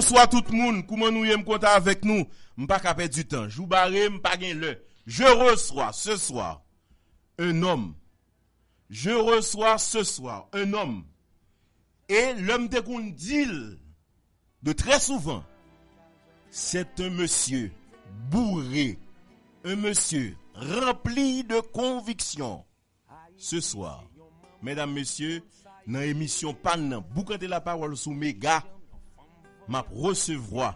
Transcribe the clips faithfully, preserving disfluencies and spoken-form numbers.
Bonswa tout moun, kouman nou ye? M kontan avèk nou. M pa ka pèdi tan. Jou bare, m pa gen lè. Je reçois ce soir un homme. Je reçois ce soir un homme. E lè m te konn di l de très souvent, c'est un monsieur bourré, un monsieur rempli de conviction. Ce soir, medam, mesye, nan emisyon pa n nan, Boukante Lapawòl sou Mega, m ap resevwa.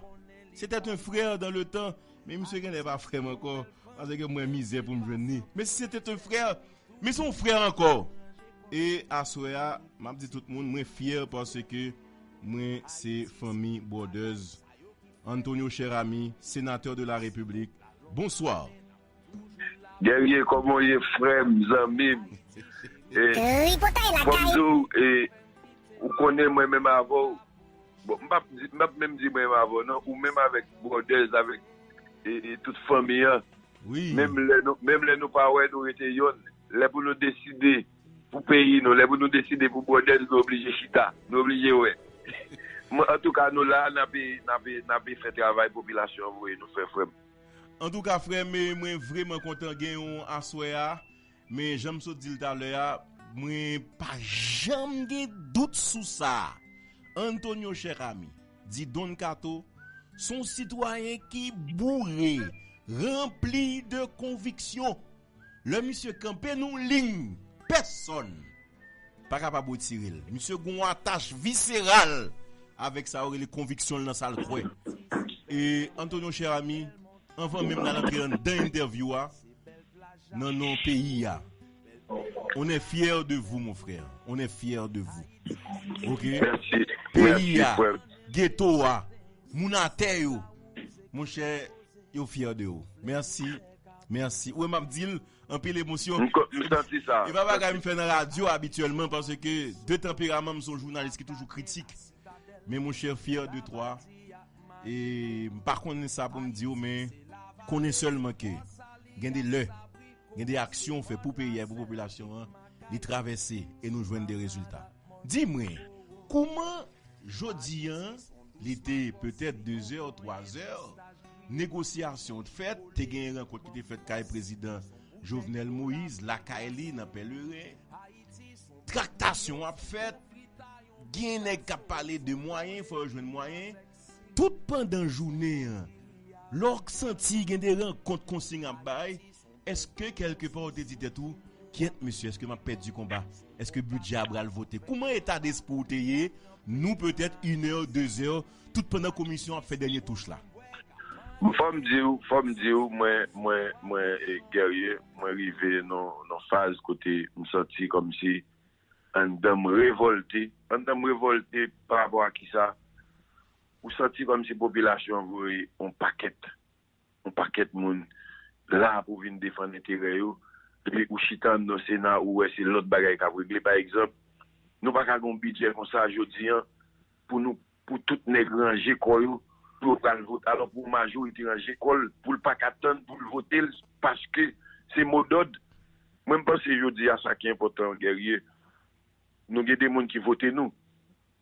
C'était un frère dans le temps, men misye genlè pa frè m ankò, paske mwen mizè pou m jwenn li. Men si c'était un frère, men se yon frè ankò. E aswè a, m ap di tout moun, mwen fyè paske mwen se fanmi Brothers. Antonio Cheramy, sénateur de la République, bonsoir. Guerrier, kòman w ye, frè m, zanmi m? E, Tripotay fò m lakay. Di w, e, ou konnen mwen menm avè w. Bon, m p ap di- m p ap menm di mwen menm avè w, non. Ou menm avèk Brothers, avèk e, e, tout fanmi an. Wi. Menm lè nou, menm lè nou pa wè, nou rete yonn. Lè pou nou deside pou peyi nou, lè pou nou deside pou Brothers, nou oblije chita. Nou oblije wè. Mwen, antouka, nou la, n ape, n ape, n ape fè travay popilasyon an voye nou fè, frè m. Antouka, frè m, mwen vrèman kontan gen w aswè a. Men jan m sot di l talè a, mwen pa janm gen dout sou sa. Antonio Cheramy, di Don Kato, se yon sitwayen ki boure, ranpli de konviksyon. Lè misye kanpe nan yon liy, pèsonn pa kapab retire l. Misye gen yon atach viseral avèk sa yo rele konviksyon l nan sa l kwè. E Antonio Cheramy, anvan menm n al antre anndan entèvyou a, nan non peyi a, on est fier de vous, mon frère. On est fier de vous. Ok? Mèsi. Peyi Mèsi, a, frè m. geto a, moun atè yo, monchè, yo fyè de ou. Mèsi. Mèsi. Ou wè m ap di l, anpil emosyon. M ko- m santi sa. E pa bagay m fè nan radyo abityèlman, paske de tanperaman m se yon jounalis ki toujou kritik. Men monchè, fyè de twa. E m pa konnen sa pou m di w, men konnen sèlman ke gen de lè, gen de aksyon w fè pou peyi a, pou popilasyon an, li travèse e nou jwenn de rezilta. Di mwen, kouman jodi an, li te petèt de zè, twa zè, negosyasyon t fèt, te gen rankont ki te fèt kay prezidan Jovenel Moïse, lakay li, nan Pèleren. Traktasyon ap fèt, gen nèg k ap pale de mwayen, fò yo jwenn mwayen. Tout pandan jounen an, lè w santi gen de rankont konsiy ap bay, èske kèlkepa w te di tèt ou, kyèt mesye, èske m ap pèdi konba? Èske bidjè a pral vote? Kouman eta despri w te ye? Nou petèt inè, dezè, tout pandan komisyon ap fè dènye touch la. Fò m di w, fò m di w, mwen, mwen, mwen, e, Guerrier, mwen rive nan nan faz kote m santi kòmsi anndan m revòlte. Anndan m revòlte pa rapò a kisa? Ou santi kòmsi popilasyon an voye yon pakèt, yon pakèt moun la pou vin defann enterè yo. Epi ou chita anndan Sena, ou wè se lòt bagay k ap regle. Pa egzanp, nou pa ka gen yon bidjè konsa jodi an pou nou, pou tout nèg ranje kò yo, pou yo pral vote. Alò pou majorite ranje kò l, pou l pa ka tann pou l vote l, paske se modòd. Mwen m panse jodi a sa ki enpòtan, Guerrier, nou gen de moun ki vote nou.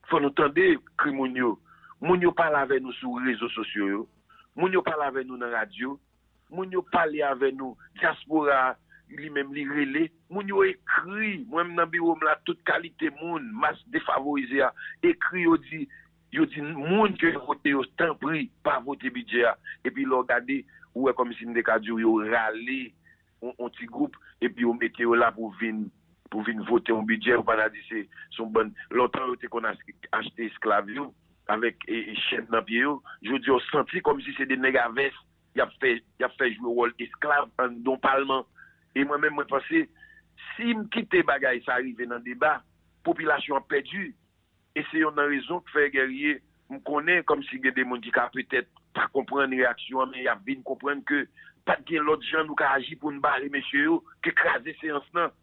Fò nou tande kri moun yo. Moun yo pale avè nou sou rezo sosyo yo. Moun yo pale avè nou nan radyo. Moun yo pale avè nou. Dyaspora a, li menm li rele. Moun yo ekri. Mwen m nan biwo m la, tout kalite moun, mas defavorize a, ekri yo di, yo di moun ke yo vote yo, tanpri, pa vote bidjè a. Epi lè w gade, ou wè kòmsi m te ka di w yo rale yon, yon ti gwoup, epi yo mete yo la pou vin, pou vin vote yon bidjè, ou pa ta di se, se yon bann, lontan yo te konn ach- achte esklav yo, avèk e, e, chèn nan pye yo, jodi a w santi kòmsi se de nèg a vès, y ap fè, y ap fè jwe wòl esklav anndan yon palman. E mwen menm, mwen panse, si m kite bagay sa rive nan deba, popilasyon ap pèdi. E se yonn nan rezon k fè, Guerrier, m konnen kòmsi gen de moun ki ka petèt pa konprann reyaksyon an, men y ap vin konprann ke pa t gen lòt jan nou ka aji pou n bare mesye yo ke kraze seyans lan.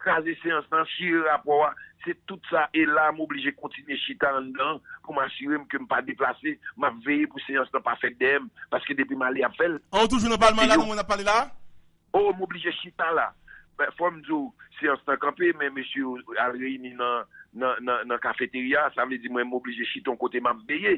Kraze seyans lan, chire rapò a, se tout sa. E la, m oblije kontinye chita anndan pou m asire m ke m pa deplase. M ap veye pou seyans lan pa fèt dèyè m, paske depi m ale, y ap fè l. An, ou toujou nan palman la, nan moun ap pale la? O, m oblije chita la. Fò m di w, seyans lan kanpe, men mesye yo al reyini nan, nan, nan, nan kafeterya, sa vle di mwen m oblije chita yon kote m ap veye.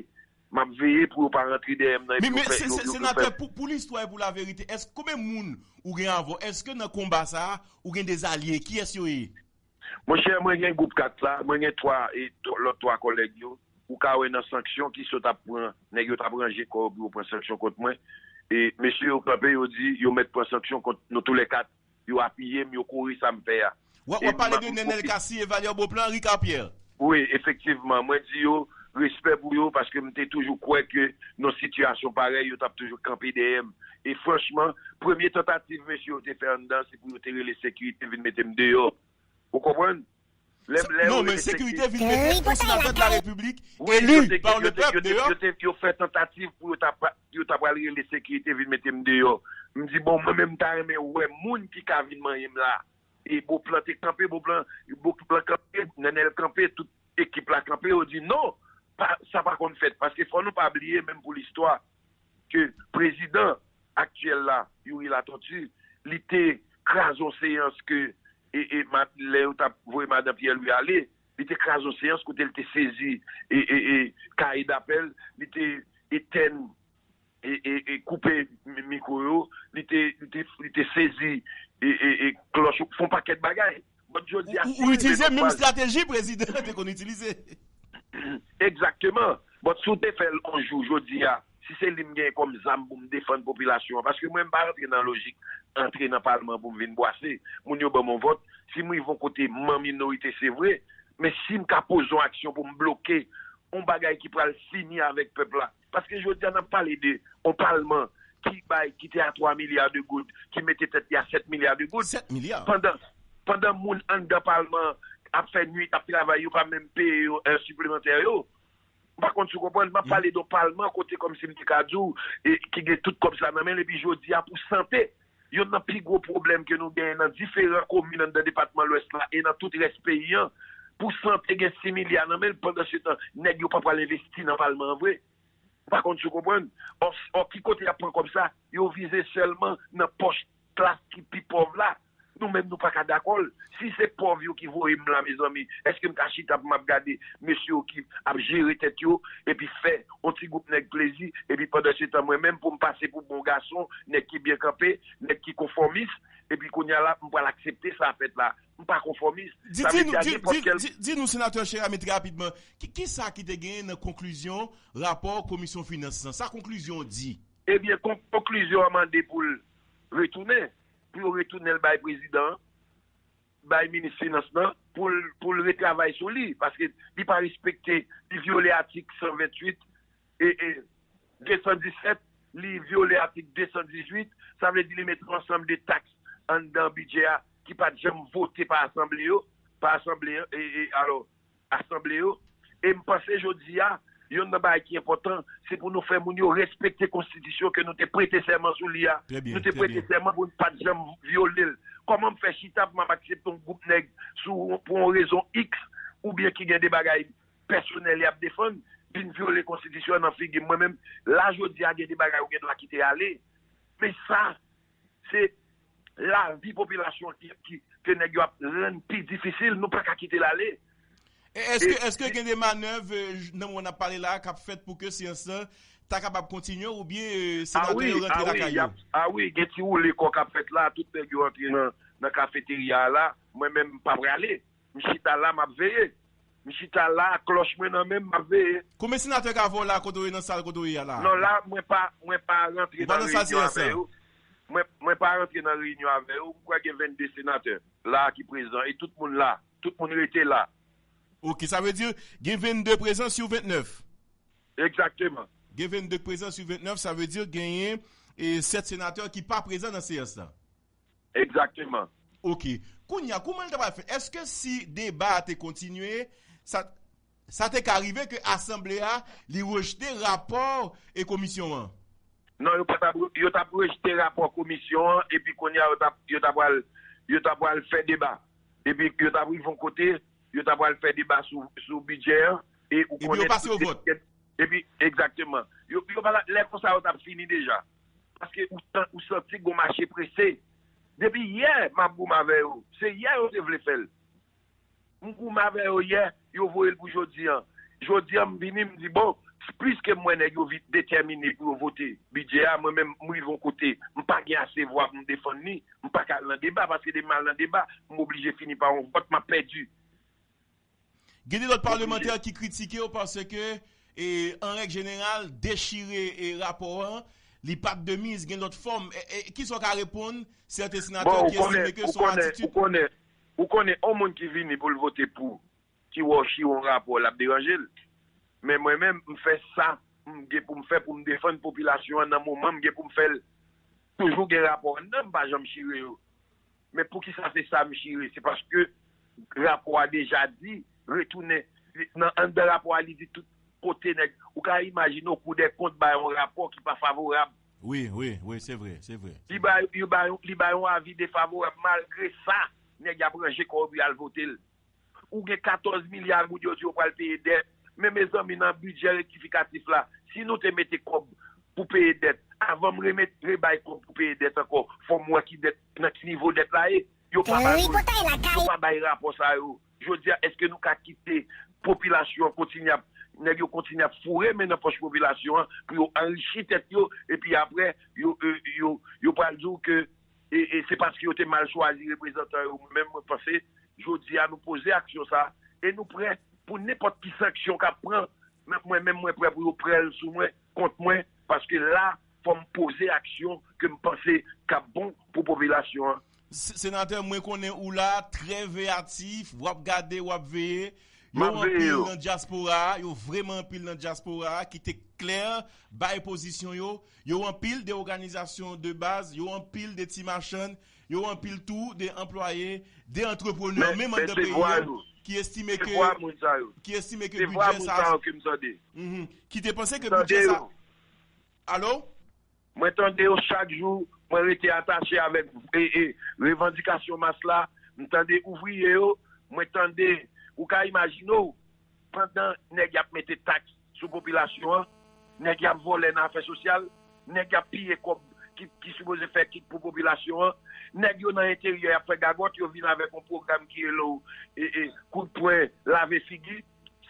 M ap veye pou yo pa rantre dèyè m nan epi yo fè, yo, yo, yo fè. Senatè, pou listwa e pou laverite, èske konbyen moun ou gen avè w? Èske nan konba sa a, ou gen de zalye? Kiyès yo ye? Monchè, mwen gen gwoup kat la, mwen gen twa, e lòt twa kòlèg yo. Ou ka wè nan sanksyon ki sot ap pran, nèg yo t ap ranje kò yo pou yo pran sanksyon kont mwen. E mesye yo kanpe, yo di yo mèt pran sanksyon kont nou toulèkat. Yo apiye m, yo kore sa m fè a. W ap pale de Nenel Cassy e Valère Beauplan, Ricard Pierre. Wi, efektivman. Mwen di yo, respè pou yo, paske m te toujou kwè ke nan sitiyasyon parèy, yo t ap toujou kanpe dèyè m. E franchman, premye tantativ mesye yo te fè anndan, se pou yo te rele sekirite vin mete m deyò. Ou konprann? Non, men sekirite vin mete yon senatè de la repiblik eli pa le pèp deyò. Yo fè tantativ pou yo ta pral rele sekirite vin mete m deyò. M di bon, mwen menm m ta renmen wè moun ki ka vin manyen m la. E Beauplan te kanpe, Beauplan, Beauplan kanpe, Nenel kanpe, tout ekip la kanpe, yo di non, sa pa konn fèt. Paske fò nou pa bliye, menm pou listwa, ke prezidan aktyèl la, Youri Latortue, li te kraze yon seyans ke e, e, lè yo t ap voye madan Pierre Louis ale, li te kraze yon seyans kote li te sezi e, e, e, kaye dapèl, li te etèn e, e, e koupe mikwo yo, li te, li te, li te sezi e, e, e klòch, fè yon pakèt bagay. Bon, jodi a, ou itilize menm estrateji prezidan te konn itilize. Egzakteman. Bon, si w te fè l yon jou, jodi a, si se li m genyen kòm zam pou m defann popilasyon an, paske mwen m pa rantre nan lojik antre nan palman pou m vin bwase. Moun yo ban m yon vòt, si m rive yon kote m an minorite se vre, men si m ka poze yon aksyon pou m bloke yon bagay ki pral fini avèk pèp la, paske jodi a n ap pale de yon palman ki bay, ki te a twa milya de goud, ki mete tèt li a sèt milya de goud. Sèt milya. Pandan, pandan moun anndan palman ap fè nwit, ap travay, yo pa menm peye yo è siplemantè yo. M pa konn si w konprann, m ap pale de yon palman kote kòmsi m te ka di w, e, ki gen tout kòb sa nan men l, epi jodi a pou sante, yonn nan pi gwo pwoblèm ke nou genyen nan diferan komin anndan depatman Lwès la e nan tout rès peyi an, pou sante gen sis milya nan men l, pandan se tan, nèg yo pa pral envesti nan palman an vre. M pa konn si w konprann. Ò, ki kote y ap pran kòb sa? Yo vize sèlman nan pòch klas ki pi pòv la. Nou menm nou pa ka dakò l. Si se pòv yo ki voye m la, mezanmi, èske m ka chita pou m ap gade mesye yo ki ap jere tèt yo, epi fè yon ti gwoup nèg plezi, epi pandan se tan mwen menm pou m pase pou bon gason, nèg ki byen kanpe, nèg ki konfòmis, epi kounye a la, m pral aksepte sa fèt la? M pa konfòmis. Sa vle di a nenpòt kèl. Di nou, senatè Cheramy, trè rapidman, ki, ki sa ki te genyen nan konklizyon rapò komisyon finans lan? Sa konklizyon an di? Ebyen, konklizyon an mande pou l retounen, pou yo retounen l bay prezidan an, bay minis finans lan, pou l, pou l retravay sou li, paske li pa respekte, li vyole atik san venntuit e, e de san disèt, li vyole atik de san dizuit, sa vle di li mete yon ansanm de taks anndan bidjè a ki pa t janm vote pa asanble yo, pa asanble an, e, e alò, asanble yo. E m panse jodi a, yonn nan bagay ki enpòtan, se pou nou fè moun yo respekte konstitisyon ke nou te prete sèman sou li a. Nou te prete sèman pou n pa t janm vyole l. Kòman m fè chita pou m ap aksepte yon gwoup nèg sou, pou yon rezon X, oubyen ki gen de bagay pèsonèl y ap defann, vin vyole konstitisyon an nan figi m? Mwen menm, la jodi a, gen de bagay ou gen dwa kite ale. Men sa, se lavi popilasyon an ki, ki, ke nèg yo ap rann pi difisil, nou pa ka kite l ale. Èske, èske gen de manèv nan moman n ap pale la k ap fèt pou ke seyans lan ta kapab kontinye oubyen senatè yo rantre lakay yo? A wi, gen ti woule kò k ap fèt la, tout nèg yo antre nan, nan kafeterya a la, mwen menm m pa prale. M chita la, m ap veye. M chita la, klòch mwen nan men m, m ap veye. Konbyen senatè k avè w la kote w ye nan sal kote w ye a la? Non, la, mwen pa, mwen pa rantre nan reyinyon avè yo. Mwen, mwen pa rantre nan reyinyon avè yo. M kwè gen vennde senatè la ki prezan. E tout moun la. Tout moun rete la. Ok, sa vle di gen vennde prezan sou ventnèf. Egzakteman. Gen vennde prezan sou ventnèf, sa vle di genyen e sèt senatè ki pa prezan nan seyans lan. Egzakteman. Ok. Kounye a, kouman l ta pral fèt? Èske si deba a te kontinye, sa, sa te ka rive ke asanble a, li rejte rapò e komisyon an? Non, yo pa t ap, yo t ap rejte rapò komisyon an, epi kounye a, yo t ap, yo t ap pral, yo t ap pral fè deba. Epi yo t ap rive yon kote, yo t ap pral fè deba sou, sou bidjè an, e ou konnen. Epi yo pase o vòt. Epi, egzakteman. Yo, yo pa t ap, lè konsa, yo t ap fini deja. Paske ou, ou santi gon mache prese. Depi yè, m ap goumen avè yo. Se yè yo te vle fè l. M goumen avè yo yè, yo voye l pou jodi an. Jodi an, m vini, m di, bon, Plis ke m wè nèg yo vit detèmine pou yo vote bidjè a, mwen menm, m rive yon kote, m pa gen ase vwa pou m defann li, m pa ka al nan deba, paske depi m al nan deba, m oblije fini pa yon vòt, m ap pèdi. Gen de lòt palemantè ki kritike w paske, e, an règ jeneral, dechire e, rapò an, li pa t de miz, gen lòt fòm. E, e, kisa w ka reponn sèten senatè ki estime ke se yon atitid? Ou konnen, yon moun ki vini pou l vote pou, ki wè w chire yon rapò, l ap deranje l. Men mwen menm, m fè sa m gen pou m fè pou m defann popilasyon an nan moman m gen pou m fè l. Toujou gen rapò anndan, m pa janm chire yo. Men poukisa se sa m chire? Se paske rapò a deja di, retounen nan anndan rapò a, li di tout kote nèg. Ou ka imajine w, Cour des comptes bay yon rapò ki pa favorab. Wi, wi, wi, se vre, se vre. Li bay, li bay, li bay yon avi defavorab, malgre sa, nèg y ap ranje kò yo pou y al vote l. Ou gen katòz milya goud yo di yo pral peye dèt. Men mezanmi, nan bidjè rektifikatif la, si nou te mete kòb pou peye dèt, avan m remet, rebay kòb pou peye dèt ankò, fò m wè ki dèt, nan ki nivo dèt la ye. Yo pa bay, yo pa bay rapò sa yo. Jodi a, èske nou ka kite popilasyon an kontinye ap, nèg yo kontinye ap foure men nan pòch popilasyon an pou yo anrichi tèt yo, epi apre, yo, yo, yo, yo pral di w ke e, e se paske yo te mal chwazi reprezantan yo. Mwen menm, mwen panse, jodi a, nou poze aksyon sa a, e nou prè pou nenpòt ki sanksyon k ap pran. Mwen menm, mwen prè pou yo pran l sou mwen, kont mwen, paske la, fò m poze aksyon ke m panse k ap bon pou popilasyon an. Senatè, mwen konnen ou la, trè veyatif, w ap gade, w ap veye. Yo anpil nan dyaspora a, yo vrèman anpil nan dyaspora a ki te klè, bay pozisyon yo. Yo anpil de òganizasyon de baz, yo anpil de ti machann, yo anpil tou de anplwaye, de antreprenè, menm anndan peyi an, ki estime ke, ki estime ke bidjè sa, ki te panse ke bidjè sa. Alo? Mwen tande yo chak jou, mwen rete atache avèk e, e, revandikasyon mas la, m tande ouvriye yo, mwen tande, ou ka imajine w, pandan nèg y ap mete taks sou popilasyon an, nèg y ap vòlè nan afè sosyal, nèg y ap piye kòb ki, ki sipoze fè kit pou popilasyon an, nèg yo nan enteryè y ap fè gagòt, yo vin avèk yon pwogram ki rele w e, e, kout pwen lave figi,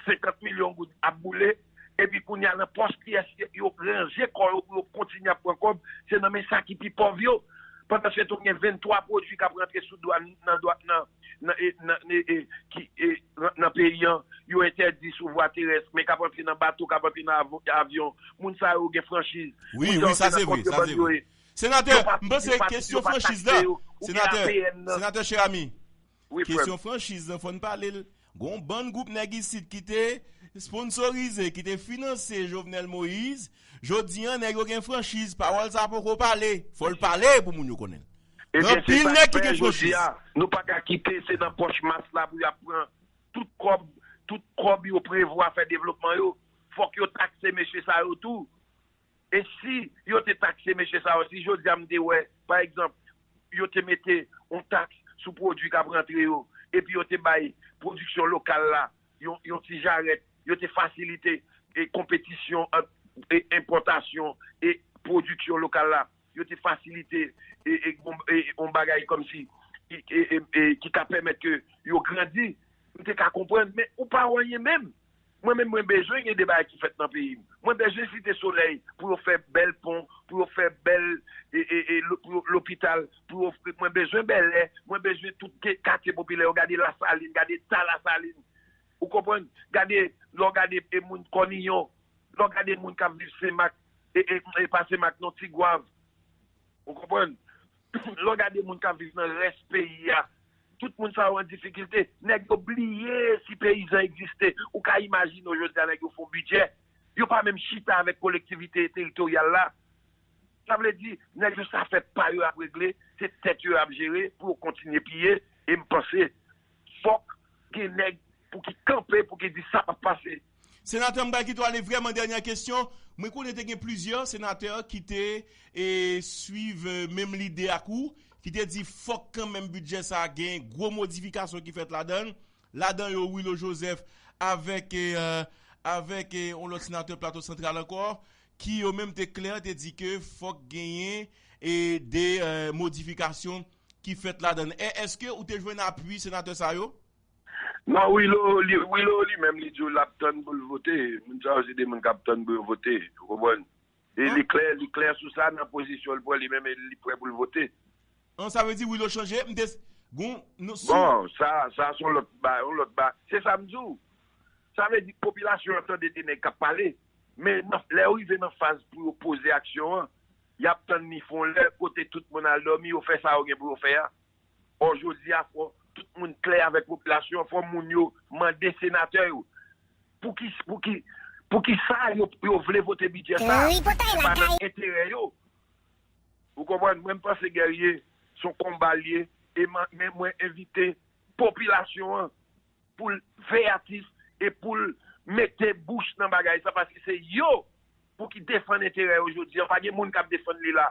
senkant milyon goud ap boule, epi kounye a nan pòch kiyès yo ranje kò yo pou yo kontinye ap pran kòb, se nan men sa ki pi pòv yo. Pandan se tan gen venntwa pwodui k ap rantre sou dwàn nan dwàn nan nan e, nan e, e, ki e, nan, nan peyi an, yo entèdi sou vwa terès, men k ap antre nan bato, k ap antre nan avyon. Moun sa yo gen franchiz. Wi, wi, sa se vre, sa se vre. Senatè, m panse kesyon franchiz la, senatè, senatè Cheramy, kesyon franchiz lan, fò n pale l. Gon bann gwoup nèg isit ki te sponsorize, ki te finanse Jovenel Moïse. Jodi an, nèg yo gen franchiz, pawòl sa poko pale. Fò l pale pou moun yo konnen l. Gen anpil nèg ki gen franchiz. Nou pa ka kite se nan pòch mas la pou y ap pran tout kòb, tout kòb yo prevwa fè devlopman yo. Fòk yo takse mesye sa yo tou. E si yo te takse mesye sa yo, si jodi a m te wè, pa egzanp, yo te mete yon taks sou pwodui k ap rantre yo, epi yo te bay pwodiksyon lokal la yon, yon ti jarèt, yo te fasilite e konpetisyon ant e enpòtasyon e pwodiksyon lokal la, yo te fasilite e, e, e, yon bagay kòmsi e, e, e, e, ki ka pèmèt ke yo grandi, m te ka konprann, men ou pa wè anyen menm. Mwen menm, mwen bezwen gen de bagay ki fèt nan peyi m. Mwen bezwen Site Solèy pou yo fè bèl pon, pou yo fè bèl e, e, e, lo- pou yo- lopital, pou yo, mwen bezwen Bèlè, mwen bezwen tout ke- katye popilè yo, gade Lasalin, gade ta Lasalin. Ou konprann? Gade, lè w gade e moun Kòniyon, lè w gade moun k ap viv Senmak, e, e, e pa Senmak non, Tigwav. Ou konprann? Lè w gade moun k ap viv nan rès peyi a, tout moun sa yo an difikilte. Nèg yo bliye si peyizan egziste. Ou ka imajine w jodi a, nèg yo fè yon bidjè. Yo pa menm chita avèk kolektivite teritoryal la. Sa vle di, nèg yo sa fè pa yo ap regle, se tèt yo y ap jere pou yo kontinye piye. E m panse, fòk gen nèg pou ki kanpe, pou ki di sa p ap pase. Senatè, m pral kite w ale, vrèman dènyè kesyon. Mwen konnen te gen plizyè senatè ki te e, swiv e, menm lide ak ou, ki te di fòk kanmenm bidjè sa a gen gwo modifikasyon ki fèt ladan l. Ladan yo, Willo Joseph avèk e, e, avèk e, yon lòt senatè Plato Santral ankò, ki yo menm te klè, te di ke fòk genyen e, de e, modifikasyon ki fèt ladan l. E, èske ou te jwenn apui senatè sa yo? Non, Wilo, li, Wilo li menm, li di w l ap tann pou l vote. Moun sa yo se de moun k ap tann pou yo vote. Ou konprann? E li klè, li klè sou sa nan pozisyon l pran li menm, e li prè pou l vote. An, sa vle di Wilo chanje? M te. Gon, nou, sou. Bon, sa, sa se yon lòt ba, yon lòt ba. Se sa m di w. Sa vle di popilasyon an tande de nèg k ap pale. Men nan, lè yo rive nan faz pou yo poze aksyon an, y ap tann ni fon lè kote tout moun al dòmi, yo fè sa yo gen pou yo fè a. Ò, jodi a, fò tout moun klè avèk popilasyon, fò moun yo mande senatè yo. Pou ki, pou ki, pou ki sa yo, yo vle vote bidjè sa? Se pa nan enterè yo. Ou konprann? Mwen, m panse Guerrier, se yon konba l ye, e men mwen envite popilasyon an pou l veyatif e pou l mete bouch nan bagay sa, paske se yo pou ki defann enterè yo jodi an. Pa gen moun k ap defann li la.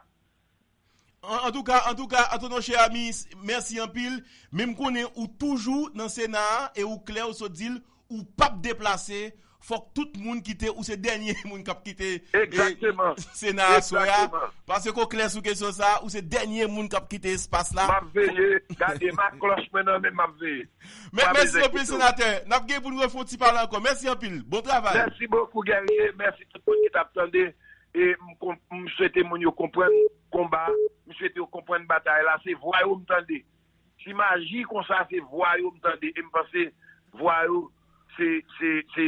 Antouka, antouka, Antonio Cherami, mèsi anpil. Men m konnen ou toujou nan Sena a e ou klè, ou sot di l, ou p ap deplase. Fòk tout moun kite, ou se dènye moun k ap kite Sena a aswè a. Paske ou klè sou kesyon sa a, ou se dènye moun k ap kite espas la. M ap veye, gade, m ak klòch mwen nan men m, m ap veye. Mèsi anpil, senatè. N ap gen pou n refè yon ti pale ankò. Mèsi anpil. Bon travay. Mèsi bokou, Guerrier. Mèsi tout moun ki t ap tande. E m swete moun yo konprann konba. M swete yo konprann batay la. Se vwa yo m tande. Ti maji konsa, se vwa yo m tande. E m panse vwa yo, se, se, se,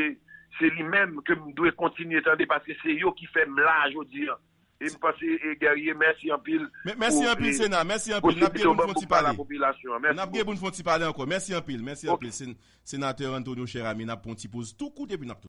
se li menm ke m dwe kontinye tande, paske se yo ki fè m la jodi an. E m panse, e Guerrier, mèsi anpil. Mèsi anpil, Sena. Mèsi anpil. N ap gen pou n fè yon ti pale. N ap gen pou n fè yon ti pale ankò. Mèsi anpil. Mèsi anpil. Senatè Antonio Cherami, n ap pran yon ti poz tou kout epi n ap